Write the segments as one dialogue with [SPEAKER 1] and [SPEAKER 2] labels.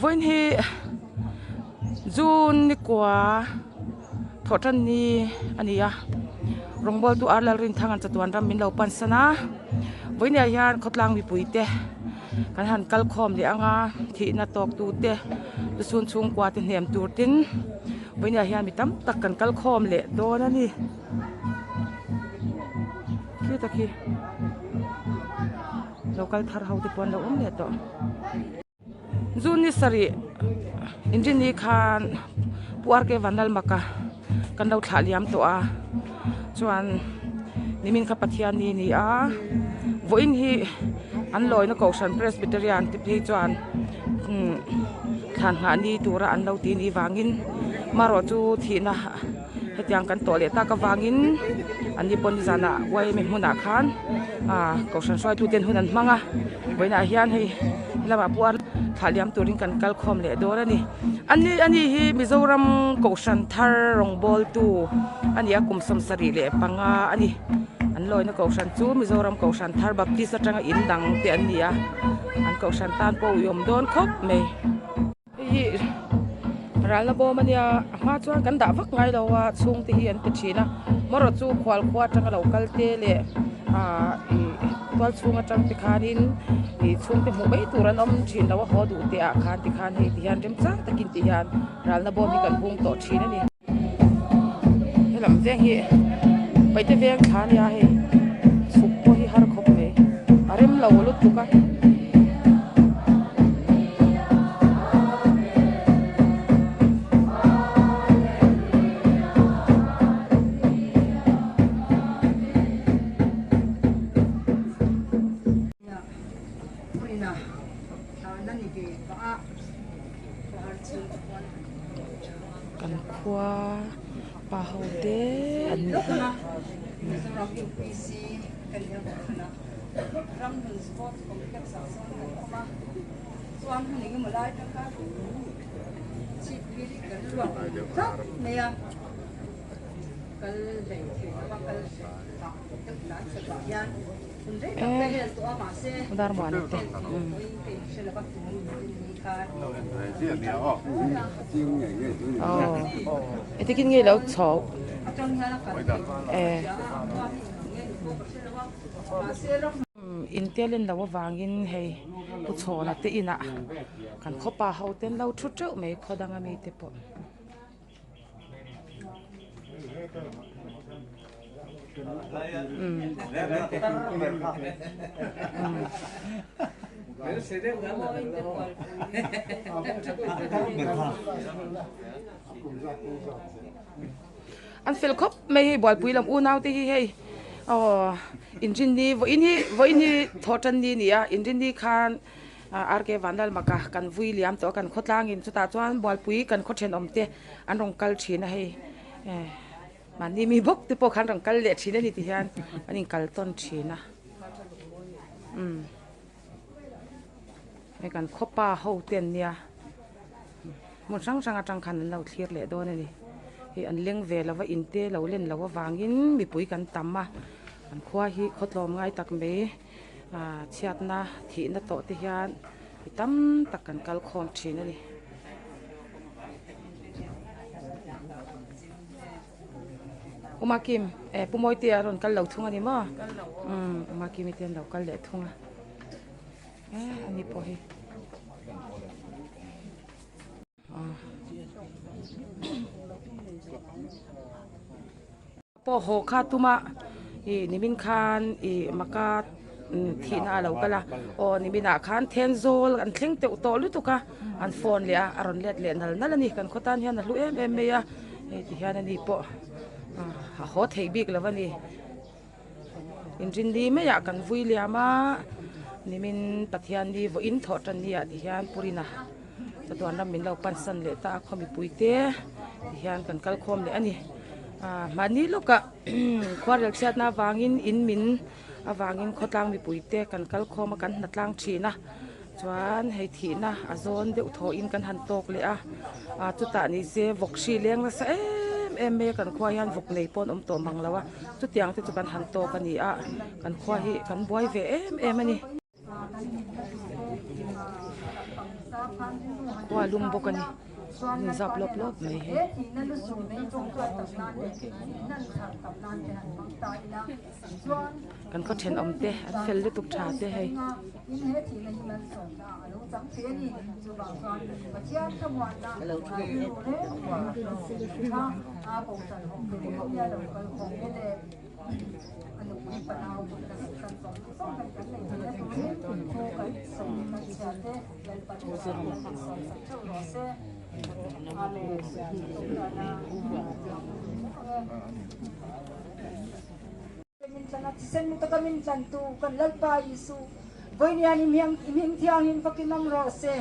[SPEAKER 1] Vawiin hi June ni kua thawh tan ni a ni a rawngbawltu ar Lalrinthang an chatuan ram min lo pan san a vawiin ah hian khawtlang mipui te kan han kal khawm leh ang a thihna tawk tu te lusun chhungkua te hnem tur tin vawiin ah hian mi tam tak kan kal khawm leh dawn a ni. Khi tak hi lo kal thar ho te pawh an lo awm leh tawh. June ni sarih inrinni khan Pu R K Vanlalmaka kan lo thlah liam tawh a chuan nimin kha Pathianni a ni a vawiin hi an lawina kohhran Presbyterian te phei chuan umm thlan nghah ni tura an lo tih ni vangin marawh chu thihna. Hetiang kan tawh leh tak avangin an ni pawh nizanah yma hmunah khan ah kohhran hruaitu ten hun an hmang a vawiinah hian hei helamah pawh thlah liam turin kan kal khawm leh dawn a ni ani ani hi Mizoram kohhran thar rawngbawltu a ni a kum 75 a ni an lawina kohhran chu Mizoram kohhran thar Baptist atanga in dang te an ni a an kohhran tan pawh uiawm dawn khawp mai. Hei hi ralna bawm a nia a hma chuan kan dah vak ngai lo a chhungte hi an ti thin a marawh chu khual khua atanga lo kal te leh ah ih tual chhung atang te khanin ih chhungte hmuh mai tur an awm thin lo a haw duh teh ah khan tikhan hei ti hian remchang takin ti hian ralna bawm hi kan hung tawh thin a ni. Helam veng hi paihte veng thla a nia hei chhuk pawh hi har khawp mai a rem lo lutuk a. Kan khua pa ho te an ni a. Darmuana te etikin nge lo chho in te len lo avangin hei pu chhawna te inah kan khawpa ho ten lo thu teuh mai khaw danga mite pawh. An fel khawp mai hei bualpui lam unau te hi hei aw inrinni vawiin hi vawiin hi thawhtanni a ni a inrinni khan. RK Vanlalmaka kan vui liam tawh a kan khawtlangin chutah chuan Bualpui kan khaw thenawm te an rawn kal thin a hei eh mahni mi bawk te pawh khan an rawn kal leh thin a ni ti hian an inkal tawn thin a umm hei kan khawpa ho te an nia hmun hrang hrang atang khan an lo thlir leh dawn a ni hei an leng ve lova in te lo len loh avangin mipui kan tam a an khua hi khawtlawm ngai tak mai. Ah chhiatna thihna tawh te hian mi tam tak kan kal khawm thin a ni. Umakim eh Pu Mawitea a rawn kal lo thung a ni maw? Umm Umakimi te an lo kal leh thung a eh ani pawh hi. Pawh haw kha tuma ih nimin khan ih maka thihna a lo kal a aw niminah khan Thenzawl an thleng teuh tawh lutuk a an phone leh a a rawn let leh nal nal a ni kan khaw tan hian a hlu em em mai a hei ti hian ani pawh a haw theih bik lo a ni. Inrinni maiah kan vui liam a, nimin Pathianni vawiin thawh tan ni ah tihian Purina chatuan ram min lo pansan leh ta a khaw mipui te tihian kan kal khawm leh a ni. Ah mahni lawkah khuarel chhiatna avangin in min avangin khawtlang mipui te kan kal khawm a kan hnatlang thin a, chuan hei thihna a zawn deuh thawhin kan han tawk leh a, ah chutah ni se vawk hri leng nasa em em mai a kan khua hian vawk nei pawh an awm tawh mang lo a chutiang te chu kan han tawk a ni a kan khua hi kan buai ve em em a ni. Khua a lum bawk a ni an inzap lawp lawp mai hei. Kan khaw thenawm te an fel lutuk tha te hei.
[SPEAKER 2] Thisen taka min tlantu kan Lalpa Isu vawinia ni hming thianghlim fakin awm rawh se.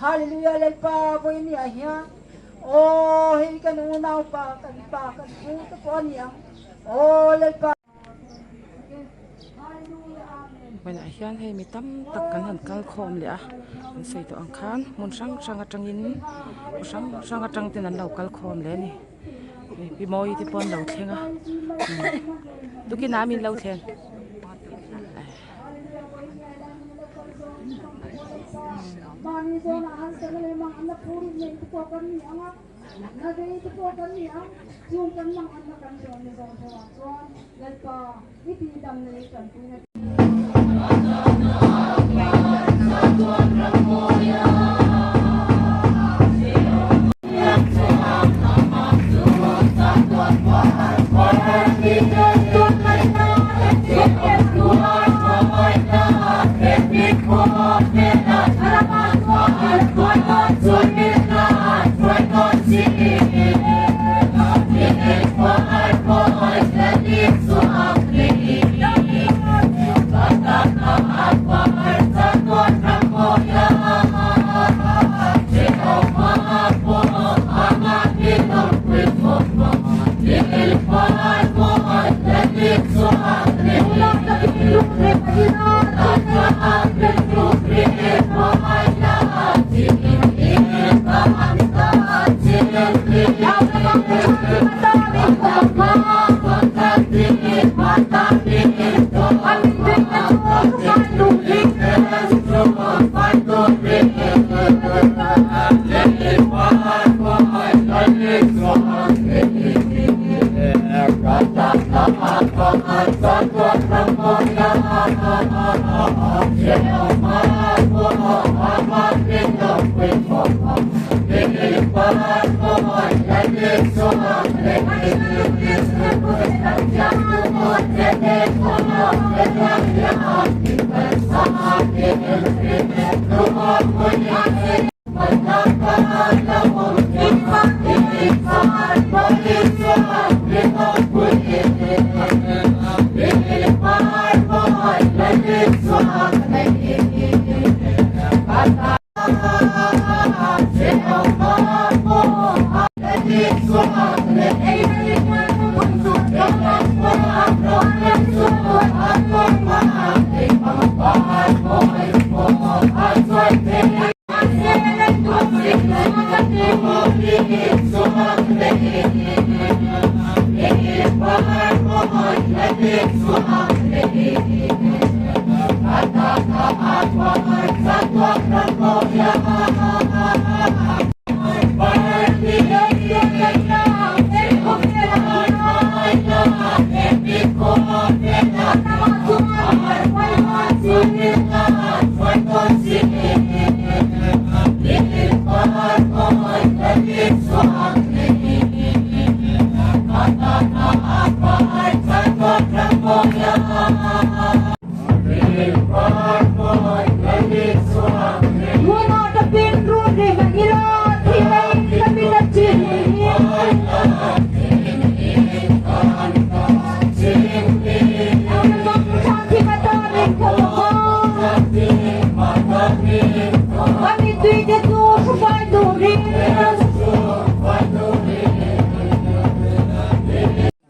[SPEAKER 2] Hallelujah Lalpa vawinia hian aw hei kan unaupa kan pa kan pu te pawh a ni ang aw Lalpa.
[SPEAKER 1] Hmunah hian hei mi tam tak kan han kal khawm leh a an sawi tawh ang khan hmun hrang hrang atangin khaw hrang hrang atang ten an lo kal khawm leh a ni. Pi Mawi te pawh an lo thleng a tukin ah min lo thleng.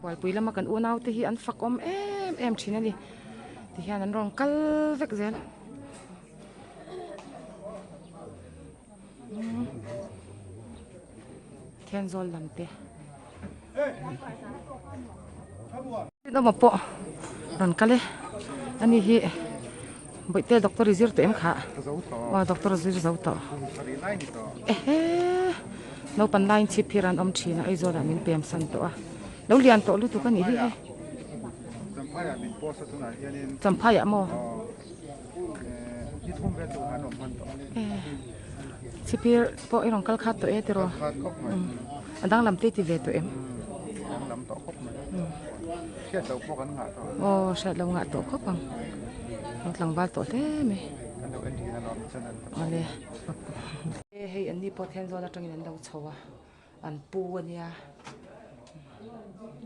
[SPEAKER 1] Hualpui lama kan unau te hi an fak awm em em thin a ni tihian an rawn kal vek zel. Thenzawl lam te rinawma pawh rawn kal e ani hi. Bawihte doctor i zir tawh em kha? Aw doctor a zir zo tawh. Ehe naupang laiin chhip phir an awm thin a Aizawl ah min pem san tawh a. Lo lian tawh lutuk a nih hi hei. Champhai ah maw? Chhipphir pawh i rawn kal khat tawh e tiraw? A danglam te i ti ve tawh em? Aw hriat lo ngah tawh khawp ang. Lo tlangval tawh hle mai. Awle. Hei an ni pawh Thenzawl atangin an lo chho a, an pu a nia.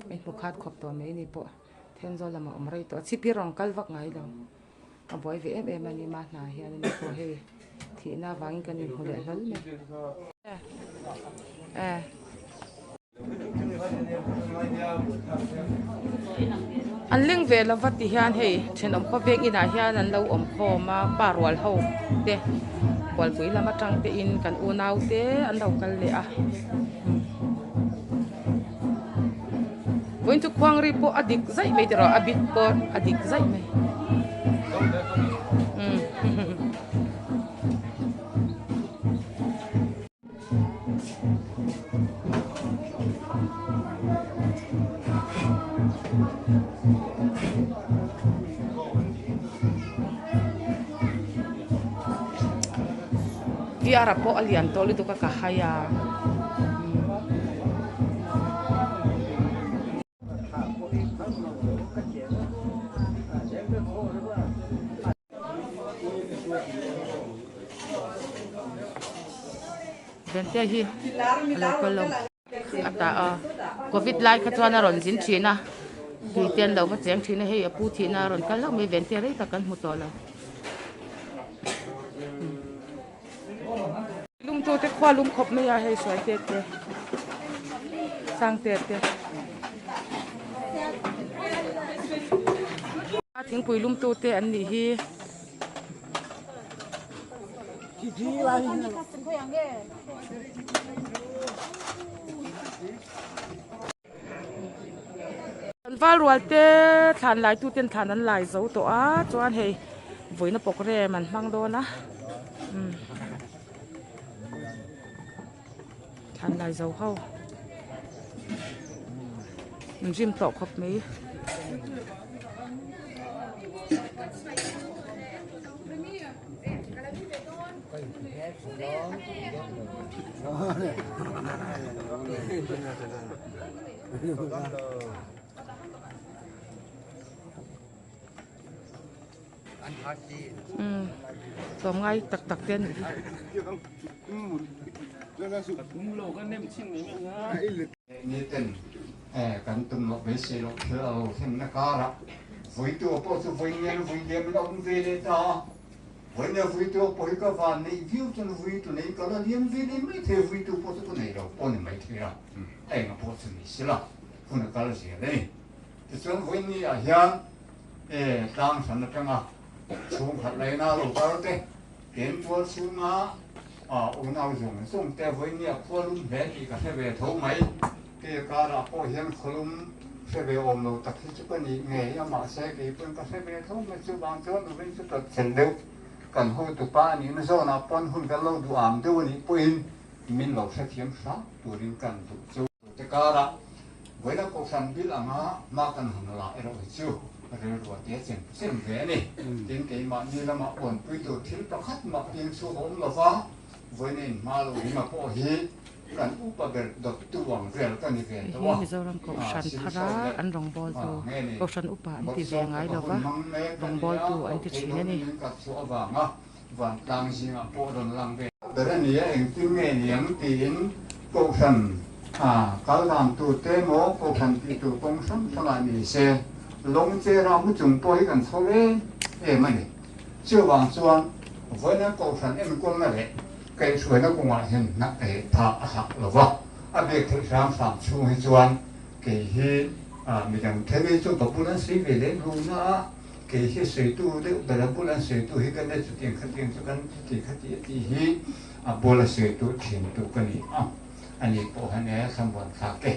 [SPEAKER 1] Hei hmu khat khawp tawh mai ni pawh Thenzawl lamah awm rei tawh a, chhipphir rawn kal vak ngai lo. A buai ve em em a ni mah hna hian a ni pawh hei thihna avangin kan inhmu leh hlawl mai. An leng ve lova ti hian hei thenawm khawveng inah hian an lo awm khawm a pa rual ho te kualpui lam atang te in kan unau te an lo kal leh a. Vawiin chu khuangri pawh a dik zaih mai tiraw a bit pawh a dik zaih mai. Tiara pawh a lian tawh lutuk a ka hai a. Ventea hi a lo kal lo a tah a covid lai kha chuan a rawn zin thin a tui te an lo va cheng thin a hei a pu thihna a rawn kal hlauh mai Ventea rei tak kan hmu tawh lo. Lungtu te khua lum khawp mai a hei suai te te sang te te thingpui lumtu te an nih hi. Kan val rual te thlan lai tu ten thlan an lai zo tawh a chuan hei vawiina programme an hmang dawn a umm thlan lai zo ho an rim tawh khawp mai. Tlawmngai tak tak te a nih hi.
[SPEAKER 3] Ni ten kan tum loh beisei loh thil a lo thlenna karah vawitu pawh chu vawi nel vawi liam in a awm ve leh ta a. Vawinia vuitu a pawh hi ka van neih viau chuan vuitu nei ka la liam ve leh mai thei a, vuitu pawh chu ka nei lo pawh ni mai thei a, a enga pawh chu ni sela hun a kal zel a ni. Tichuan vawiini ah hian e tlang hran atanga chhungkhat laina lo kal te, ken tual chhunga a unau zawng zawng te vawiini a khua lum hle tih ka hre ve tho mai. Kei karah pawh hian khawlum hre ve awm lo tak hi chu ka nih ngei a, mahse kei pawn ka hre ve tho mai. Chuvang chuan Ruvin chu tawt chel deuh kan hotupa a nihna zawnah pawn hun kan lo duh ang deuh a nih pawhin min lo hrethiam hram turin kan duh chu. Tute karah vawiina kohhran bil anga hma kan han la erawh hi chu rilru te chem chem ve a ni. Tin, keimahni lama awnpui tur thil pakhat mah inchhung a awm lova, vawiina inhma lo ringa pawh hi Kan upa ber dawttu ang vel ka ni ve tawh a.
[SPEAKER 1] Hei hi Mizoram Kohhran thara an rawngbawltu, Kohhran upa an ti ve ngai lo va, rawngbawltu an ti thin a ni.
[SPEAKER 3] Vantlang zingah pawh rawn lang ve. Ber a ni a, engtin nge niang tiin Kohhran kal dan tur te emaw Kohhran tih tur kawng hrang hrangah ni se, lawng chera mu chung pawh hi kan chho em em a ni. Chuvang chuan vawiina Kohhran enkawlna leh Kaihhruaina kawngah hian hna eh tha a hlak lo va, a biak theih hram hram chhung hi chuan kei hi midang themi chu ka bul an sawi ve lem lo na a, kei hi sawitu deuh ber a bul an sawitu hi ka nia chutiang khatiang chu kan chuti khati a tih hi a bul a sawitu thintu ka ni a, ani pawh hian e thlamuan thlak e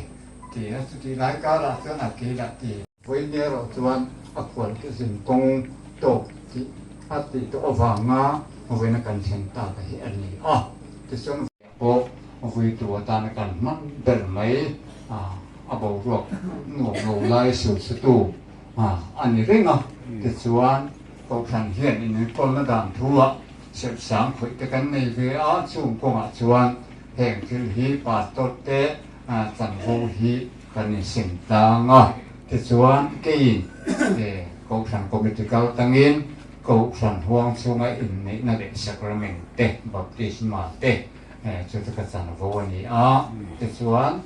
[SPEAKER 3] ti a, chutih lai karah chuan a kei lah ti. Vawiin erawh chuan a khual te zin kawng tawk tih. a tih tawh avanga vawiina kan thlen tak hi a ni a. Tichuan vawiah pawh vuitu atana kan hman ber mai a boruak nuam lo lai sulsutu a ni reng a. Tichuan Kohhran hian inenkawlna dan thu-ah serhsang khawih te kan nei ve a, chung kawngah chuan heng thil hi pastor te chanvo hi kan insem tlang a. Tichuan keiin Kohhran committee kal tangin Kohhran huang chhunga inneihna leh sacrament te, baptisma te chu chu ka chanvo a ni a. Tichuan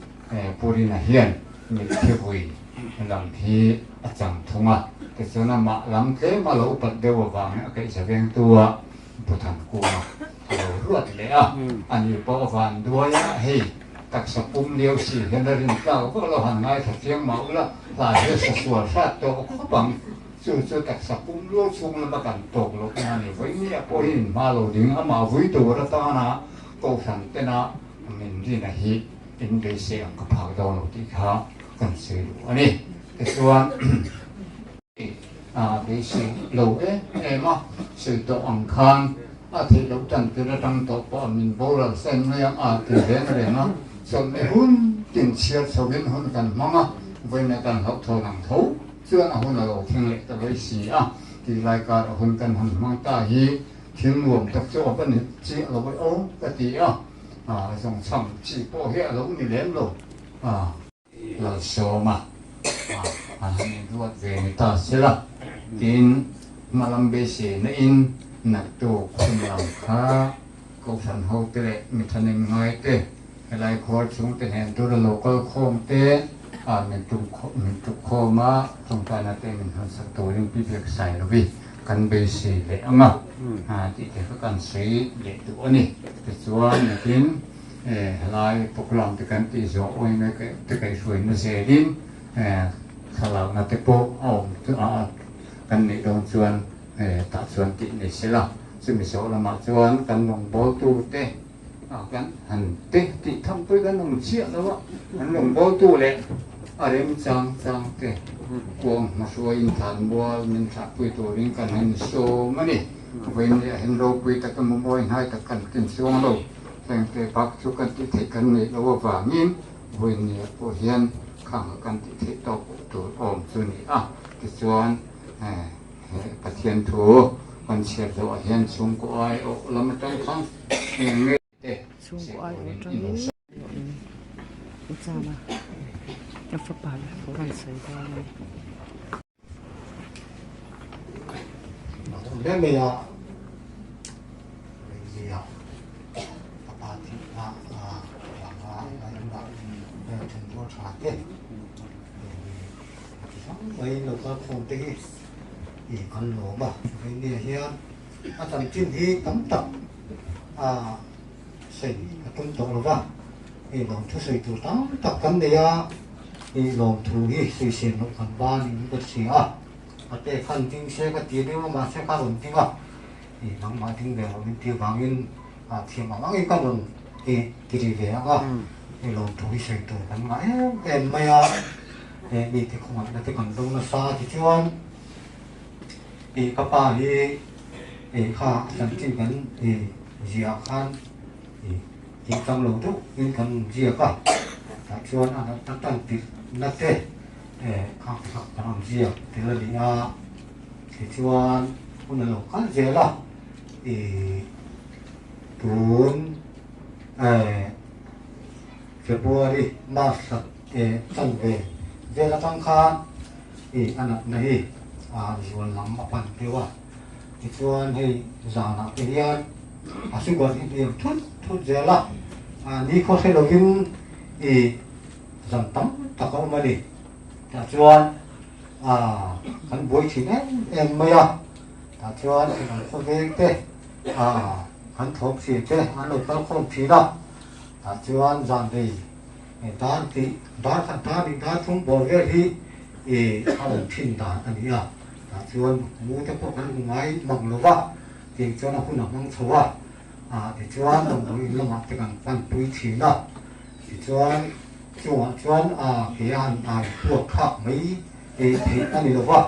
[SPEAKER 3] Purina hian mitthi vui lam hi a chang thung a. Tichuan amah lam tlem a lo upat deuh avangin a kaihza vengtu a Buthankunga a lo ruat leh a. Ani pawh a van duai a, hei taksa pum lio si hian a rin tlak vak lo han ngaithla chiang mah ula, hlai hi a sa sual hrat tawh khawp ang. Chu chu taksa pum luau chhung lama kan tawk loh na a ni. Vawinia pawhin hma lo ding amah vui tur atana Kohhran tena min rina hi in beisei ang ka phak dawn lo tih kha kan sawi duh a ni. Tichuan beisei lo em em a sawi tawh ang khan a theih loh tan tir atang tawh pawh a min boral sen mai ang a ti reng reng a, chawlhne hun tin chhiar chhoin hun kan hmang a, vawiina kan hlauhthawn ang tho. Chuan a hun a lo thleng leh ta mai si a, tih lai kar a hun kan han hmang ta hi thil nuam tak chu a va ni chiah lo e aw ka ti a, zawng chham chi pawh hi a lo ni lem lo a. Lalsawma a han inruat ve ni ta sela tiin hmalam beisei na in naktuk hun lam kha Kohhran hote leh mi thahnem ngai te, helai khuar chhungte hnen tura lo kal khawm te min min tuk khawm a, tawngtaina te min han sak turin pi biak sai lovi kan beisei leh ang a tih te kha kan sawi leh duh a ni. Tichuan nakin helai programme te kan tih zawh awina te kaihhruaina zelin thlalakna te pawh a awm kan neih dawn chuan tah chuan tih ni sela. Chumi zawh lamah chuan kan rawngbawltute kan han te tih tham pawhin kan awm chiah lo a, kan rawngbawltu leh a remchang chang te kuang hmahruaiin thlanmual min thlahpui turin kan han sawm a ni. Vawiin leh hen ropui tak emaw mawi hnai tak kan ken chuang lo, hengte bak chu kan tih theih kan neih loh avangin vawiin nia pawh hian khang a kan tih theih tawk tur awm chu a ni a, tichuan He Pathian thu kan chhiar zawhah hian chhungkaw ai awh lam atang khan eng nge te
[SPEAKER 1] Chhungkaw ai awh atangin u chama a fapa leh a rawn sawi dawn a ni.
[SPEAKER 4] Hle mai a, Rinzia fapa thihna vanga a thenrual tha te. Mai lo kal khawm te hi i kan lawm a, Vainia hian a chanchin hi tam tak a sawi a tum tawh lo va, hei lawm thu sawi tur tam tak kan nei a, hei lawm thu hi sawisel loh kan ban in ka hria a, a te khan ding se ka ti deuh a mahse ka rawn ding a, i nangmah ding ve lo min ti vangin a thiam ang angin ka rawn i ti ri ve ang a, hei lawm thu hi sawi tur kan ngah em em mai a. He mite khawngaihna te kan do nasa tichuan ih ka pa hi ih kha a chanchin kan ih ziah khan ih tih chang lo deuh in kan ziak a tah chuan a natna tan tirh na te eh kha sak kan rawn ziak tel a ni a tichuan hun a lo kal zel a ih tun eh February March thla eh chan ve vel atang khan ih a natna hi a zual lam a pan deuh a, tichuan hei zanah te hian a sugar hi hniam thut thut zel a, ni khaw hre lovin ih zan tam tak a awm a ni. Tah chuan kan buai thin em em mai a, tah chuan eng ang khawveng te kan thawm thin te an lo kal khawm thin a. Tah chuan zan rei dar tih dar khat dar nih dar thum bawr vel hi ih a awm thin dan a ni a, tah chuan mu te pawh kan hmu ngai mang lo va, tih chuan a hun a hmang chho a, ah tichuan damdawi in lamah te kan pan pui thin a, tichuan chungah chuan ah ke a han ai puak thlak mai theih a ni lo va,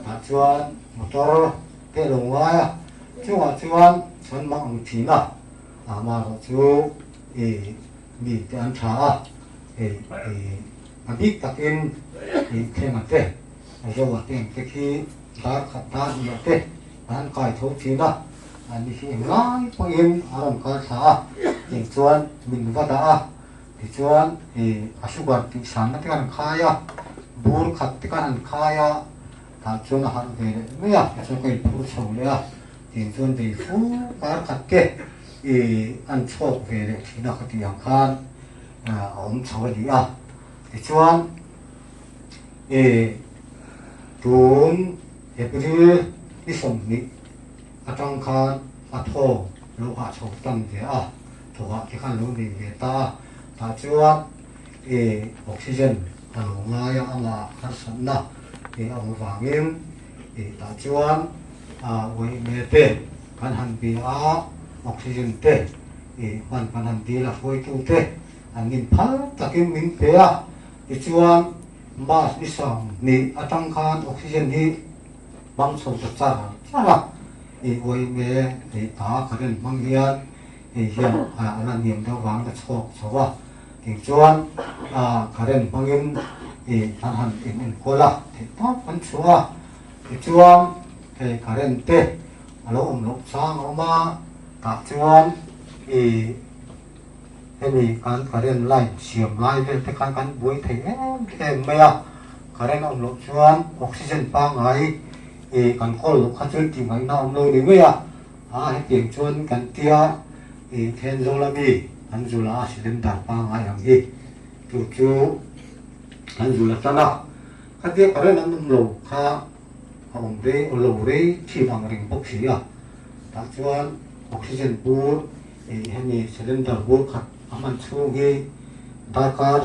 [SPEAKER 4] tah chuan motor. te a lo ngai a, chungah chuan chhan mak ang thin a, amaherawhchu i mi te an tha a, i a bik takin i thlenga te, zoa te ang te khi dar khat dar hniah te an kai tho thin a, an ni hi englai pawhin a rawn kal thla a, tih chuan min va dah a, tichuan i a sugar tih sanna te kan khai a, bur khat te kan han khai a, tah chuan a harh ve leh mai a, tichuan ka inphur chho leh a, tih chuan vei fu kar khat te i an chhawk ve leh thin a ka tih ang khan a awm chho a ni a, tichuan i tun April ni 20 atang khan a thaw lo hah chho tan ve a, thaw hah te khan lo nei ve ta a, tah chuan i oxygen a lo ngai a, amah harsatna i a awm vangin i tah chuan a uaihme te kan han bia a, oxygen te i hman kan han dil a, hruaitu te an inphal takin min pe a, tichuan March ni 20 atang khan oxygen hi hmang chho ta char char a, i uaihme ei ta current hmang hian hei hian a la niam deuh vang ta chhuak chho a, tih chuan current hmangin i kan han in enkawl a, theih tawp kan chhuah a, tichuan hei current te a lo awm loh chang a awm a, tah chuan i hemi kan current line siam lai vel te khan kan buai thei em em mai a, current a awm loh chuan oxygen pangngai i kan kawl loh kha chu tih ngaihna a awm lo ni mai a. A hetiang chuan kan tia i Thenzawl ami an zul a cylinder pangngai ang hi chu chu an zul a tan a, khatia current an awm lo kha a awm rei aw lo rei thin ang reng bawk si a, tah chuan oxygen bur i hemi cylinder bur khat a hman chhung hi darkar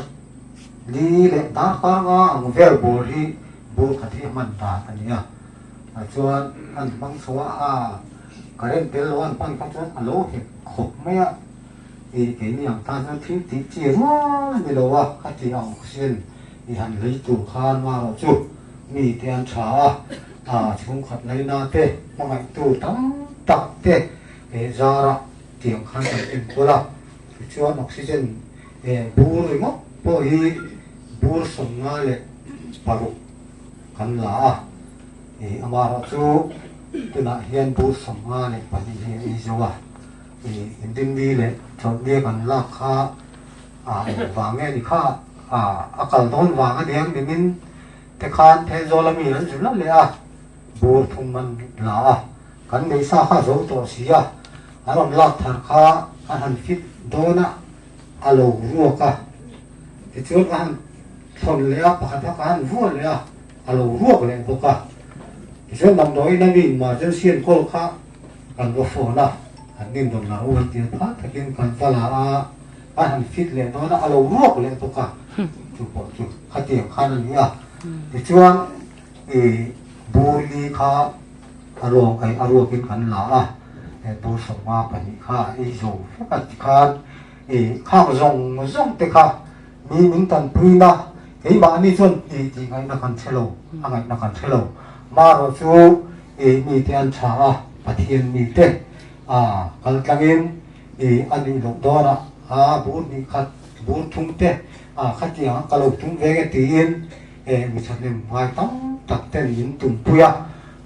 [SPEAKER 4] li leh darkar nga ang vel bur hi bur khat hi a hman dan a ni a. Ah chuan an hmang chho a, a current tel lo an hman kha chuan a lo hek khawp mai a, i keini ang tan chuan thil tih chi rual a ni lo a, ka ti ang sin i han lei tur khan marawh chu mi te an tha a, a chhungkhat laina te hmangaihtu tam tak te he zara tiang khan kan enkawl a, tichuan oxygen bur ringawt pawh hi bur 56. Kan la a, i amaherawh chu tunah hian bur 52 hi a ei zo a, i Dindi leh Chawlhni kan lak kha a eng vang nge ni kha a a kal dawn vang a niang nimin te khan Thenzawl ami an zu la leh a, bur thum an la a, kan nei sa kha a zo tawh si a, an rawn lak thar kha an han fit dawn a, a lo ruak a, tichuan a han thawn leh a, pakhat a ka han vuah leh a, a lo ruak leh bawk a. Tichuan damdawiin a mi emergency an call kha kan va phone a, an nin rawn la u an ti a, phah takin kan va la a, an han fit leh dawn a, a lo ruak leh bawk a, chu pawh chu khatiang khan a ni a. Tichuan i bur li kha a ruak a ruakin kan la a, bur 52 kha a ei zo vek a tikhan i khang zawng zawng te kha Mi min tanpuina keimahni chuan ti tih ngaihna kan hre lo, a ngaihna kan hre lo. Marawh chu i mite an tha a, Pathian mite a kal tlangin i a nih loh dawnah a bur hnih khat, bur thum te a khatiang ka lo tum ve nge tiin e mi thahnem ngai tam tak ten min tumpui a.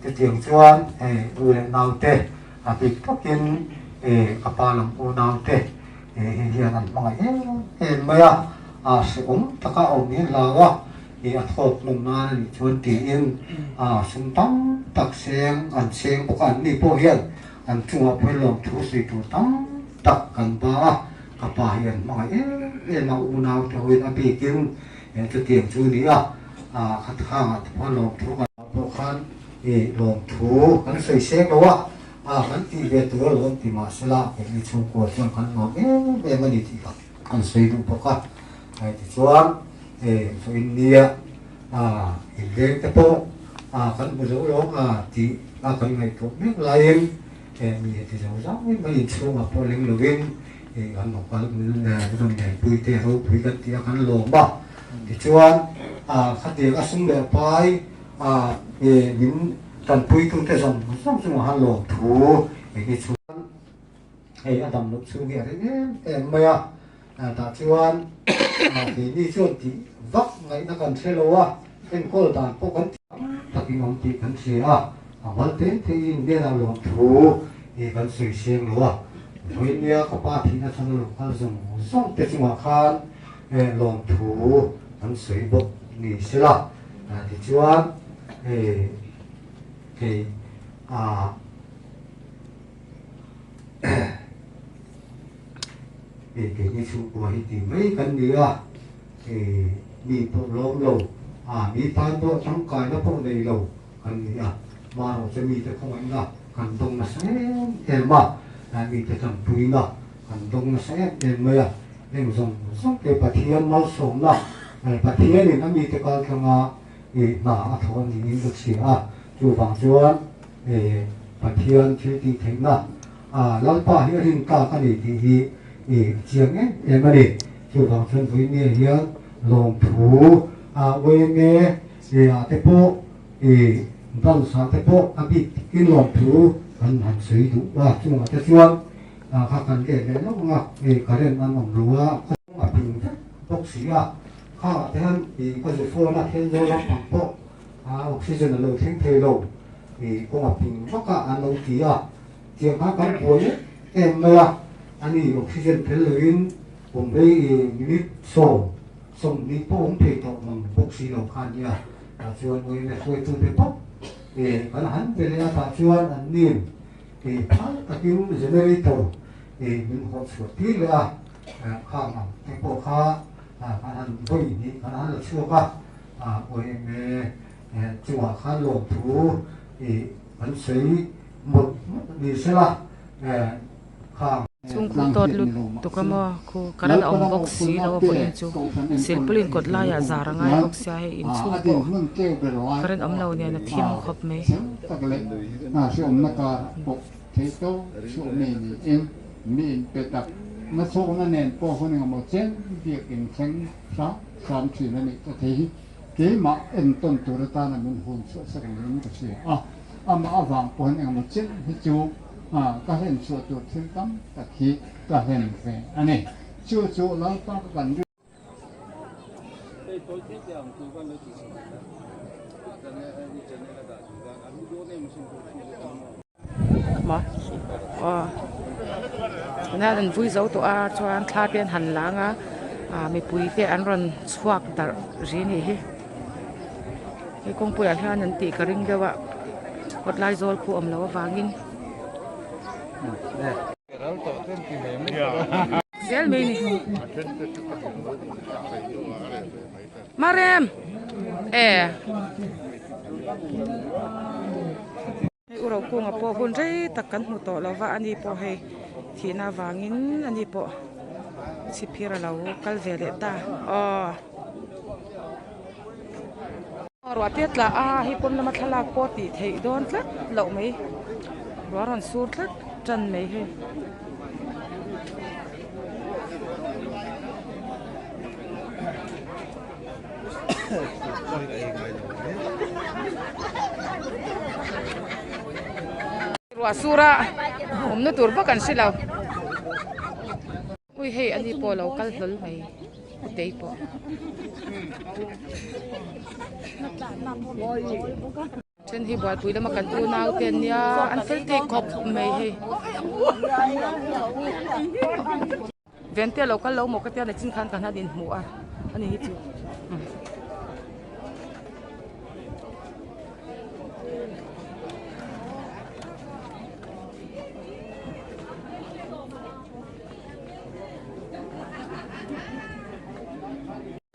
[SPEAKER 4] Chutiang chuan e u leh naute a bik takin e ka pa lam unaute Hei hian an hmangaih em em mai a, a hrehawm taka awm hi hlau a, ih a thawk hnawm nan a nih chuan tiin a sum tam tak seng an seng bawk a, an ni pawh hian an chungah pawhin lawmthu sawi tur tam tak kan ba a, ka pa hi an hmangaih em em a, unau te hoin a bikin chutiang chu a ni a, khatkhangah te pawh lawmthu kan pawh khan ih lawmthu kan sawi seng lo a. A kan tih ve tur alawm ti mah sela keini chhungkua chuan kan nuam em em a ni tih kha kan sawi duh bawk a. Hei tichuan vawiin nia inleng te pawh kan hmu zo lo ang tih a kan ngaihtuah mek laiin mi heti zo zau mai mai inchhungah pawh leng lovin kan lo kal rawn lenpui te ropui kan tih a kan lawm a. Tichuan khatiang a sum leh pai min. Tanpuitute zawng zawng chungah han lawm thu eng hi chuan hei a dam loh chhung hi a ring em em mai a, tah chuan keini chuan tih vak ngaihna kan hre lo a, enkawl dan pawh kan thiam takin awm tih kan hria a, a mal te te in hnenah lawm thu hi kan sawi seng lo a, vawinia ka pa thihna chhan a lo kal zawng zawng te chungah khan lawm thu kan sawi bawk ni sela. Tichuan hei hei ah hei keini chhungkua hi ti mai kan ni a, hei mi pawh lawm lo ah mi tan pawh tangkaina pawh nei lo kan ni a, marawhche mite khawngaihna kan dawng nasa em em a, mite tanpuina kan dawng nasa em em mai a. Heng zawng zawng te Pathian malsawmna, Pathianin a mite kal tlanga hna a thawh a niin ka chhia a, chuvang chuan Pathian thil tih theihna Lalpa hi a rin tlak a ni tih hi a chiang em em a ni. Chuvang chuan vawinia hian lawmthu yma ah te pawh branch ah te pawh a bik takin lawmthu kan han sawi duh a, chungah te chuan kha kan let leh lawk ang a, hei current an awm lo a, kawng a ping vek bawk si a, khangah te hian ih ka zu phone a Thenzawl lampang pawh oxygen a lo thleng thei lo, ih kawng a ping vak a an lo ti a, tiang khan kan buai em em mai a, ani oxygen tel loin awm rei ih minute 10, 20 pawh awm thei tawh mang bawk si lo kha ania, tah chuan yma hruaitute pawh ih kan han pe leh a, tah chuan an nim. Kei phal takin generator min hawh chhuah tir leh a, khang ang te pawh kha kan han vawi hnih kan han la chhuak a, yma chungah khan lawmthu kan sawi mawlh mawlh ni sela khang.
[SPEAKER 1] Chung khu tawt lut tuk a maw khu current a awm bawk si lo a vawiin chu silpaulin kawt laiah zar a ngai bawk sia hei inchhung pawh current awm lo nen a thim khawp mai.
[SPEAKER 3] Ka hlen chhuah tur thil tam tak hi ka hlen ve a ni. Chu chu Lalpa ka kan rin.
[SPEAKER 1] Maw aw tunah an vui zo tawh a chuan thla te an han lang a ah mipui te an rawn chhuak darh ri a nih hi. Hei kawngpuiah hian an tih ka ring deuh a kawt lai zawl khu awm loh avangin zel mai ni Marem e hei u Rokunga pawh hun rei tak kan hmu tawh lova ani pawh hei thihna avangin ani pawh chhipphir a lo kal ve leh ta aw. Ruah te tla a hei pawn lama thlalak pawh tih theih dawn tlat loh mai ruah rawn sur tlat tan mai hei. Ruah sur a awmna tur vak an hre lo. Ui hei ani pawh lo kal hlawl mai utei pawh. Then hi bualpui lama kan unau te an nia an fel thei khawp mai hei. Vente a lo kal lo maw ka tia nachin khan ka hna din hmu a ani hi chu.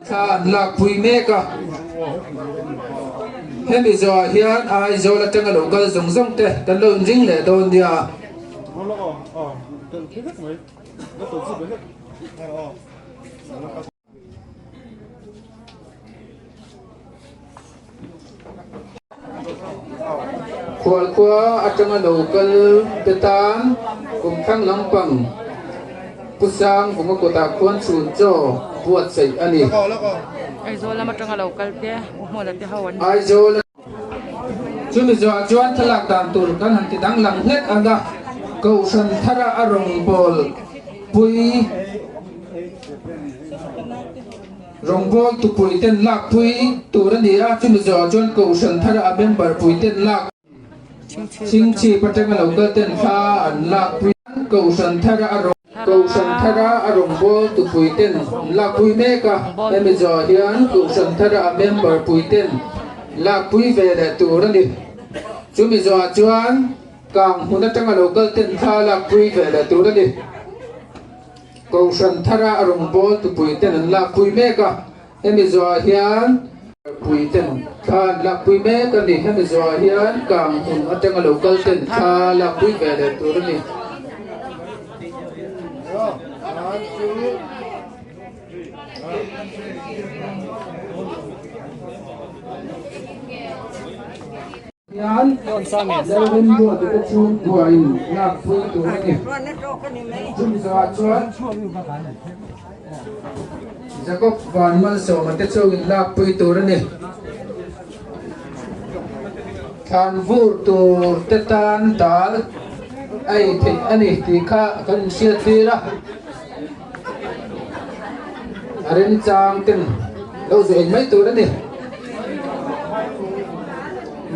[SPEAKER 5] Thla an lakpui mek a, hemi zawhah hian Aizawl atanga lo kal zawng zawng te kan lo inring leh dawn nia. Khualkhua atanga lo kal te tan kum thlang lampang Pu Sang Vunga kutah khuan chhun chaw buatsaih a ni.
[SPEAKER 1] Aizawl lam atanga lo kal te, U Hmawla te ho an ni.
[SPEAKER 5] Aizawl. Chumi zawhah chuan thlalak dan tur kan han ti danglam hlek ang a, Kohhran thara a rawngbâwl pui rawngbâwl tupui ten lakpui tur a ni a, chumi zawhah chuan Kohhran thara a member pui ten lak Chingchip atanga lo kal ten thla an lakpui Kohhran thara a rawn Kohhran thara a rawngbâwl tupui ten an lakpui mek a, hemi zawhah hian Kohhran thara a member pui ten lakpui ve leh tur a ni. Chumi zawhah chuan Kang hmun atanga lo kal ten thla lakpui ve leh tur a ni. Kohhran thara a rawngbâwl tupui ten an lakpui mek a, hemi zawhah hian. Pui ten thla an lakpui mek a ni. Hemi zawhah hian kang hmun atanga lo kal ten thla lakpui ve leh tur a ni. Hian Lalrinbuate te chhungkua in lakpui tur a ni. Chumi zawhah chuan Jacob Van Malsawma te chu in lakpui tur a ni. Thlan vur tur te tan dal a ei theih a ni tih kha kan inhriat tir a. A remchang ten lo zawh eng mai tur a ni.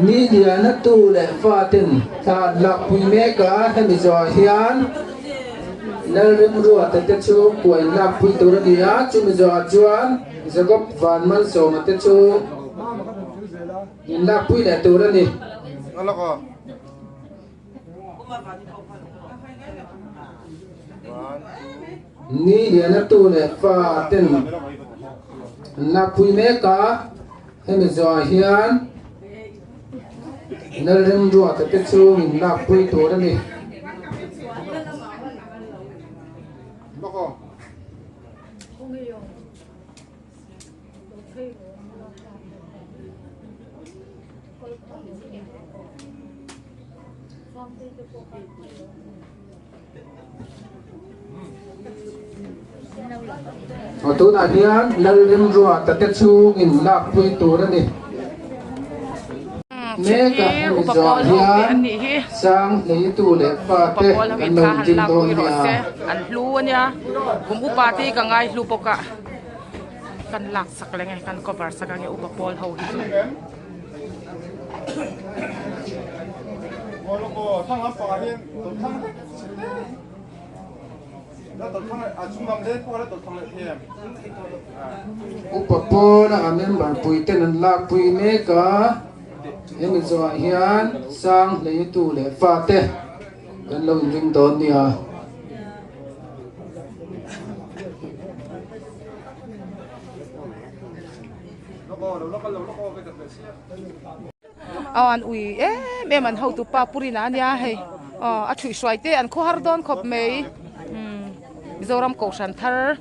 [SPEAKER 5] Ni liana tu leh fa ten thla an lakpui mek a, hemi zawhah hian Lalremruata te chu kuain lakpui tur a ni a, chumi zawhah chuan Jacob Vanmalsawma te chu in lakpui leh tur a ni. Ni liana tu leh fa ten an lakpui mek a, hemi zawhah hian Lalremruata te chu min lakpui tur a ni. Aw tunah hian Lalrimruata te chhungin lakpui tur a ni. Mek a hemi zawhah hian sang hleitu leh fate an lo indim dawn nia.
[SPEAKER 1] An hlu a nia kum upa te hi ka ngai hlu bawk a kan lak sak leh nge kan cover sak ang e upa pawl ho hi chu.
[SPEAKER 5] Upa pawna a member pui ten an lakpui mek a, hemi zawhah hian sang hleitu leh fate kan lo inring dawn nia.
[SPEAKER 1] Aw an ui em em an hotu pa Purina ania hei aw a thuih hruai te an khawhar dawn khawp mai umm Mizoram kohhran thar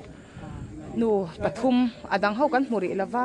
[SPEAKER 1] nu pathum a dang ho kan hmu rih lova.